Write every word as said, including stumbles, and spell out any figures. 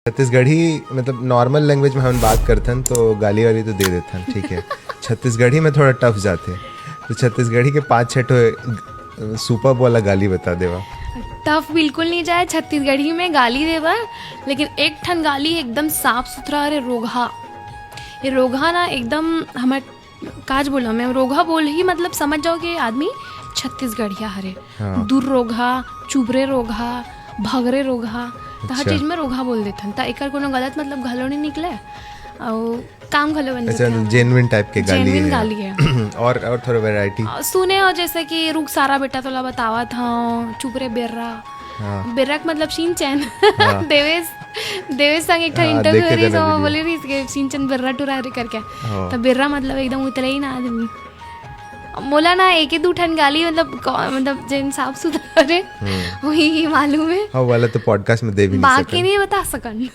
छत्तीसगढ़ी मतलब normal language में हमन बात करथन तो गाली वाली तो दे देथन, ठीक है। छत्तीसगढ़ी में थोड़ा टफ जाथे, तो छत्तीसगढ़ी के पाँच छः ठो सुपर वाला गाली बता देवा। टफ बिल्कुल नहीं जाए छत्तीसगढ़ी में गाली देबर, लेकिन एक ठन गाली एकदम साफ सुथरा, अरे रोगहा, ये रोगहा ना एकदम हमर काज बोला मैं, रोगहा बोल ही मतलब समझ जाओ कि आदमी छत्तीसगढ़िया हरे। हाँ। दूर रोगहा, चुबरे रोगहा, भगरे रोगहा, तो हर अच्छा। चीज में रोगहा बोल देथन, त एकर कोनो गलत मतलब घलो नहीं निकले, और काम घलो बन अच्छा, जाथे। जेन्युइन टाइप के गाली जेन्युइन है। गाली है। और और थोड़ा वैरायटी। आ, सुने हो जैसे कि रुख सारा बेटा तोला बतावत हूँ, चुबरे बेर्रा। हाँ। बेर्रा के मतलब सिंचन। हाँ। देवेश देवेश संग एक ठन हाँ, इंटरव्यू देखे थे रही, ना तो video। बोले रही कि सिंचन बेर्रा टुरा रे करके। हाँ। तो बेर्रा मतलब एकदम उतरे ही ना आदमी। मोला ना एक ही दू ठन गाली मतलब कौ- मतलब जेन साफ सुथरा रे, हम्म। वही ही मालूम है। हाँ, वाला तो पॉडकास्ट में दे भी नहीं बाकी सकन। नहीं बता सकन।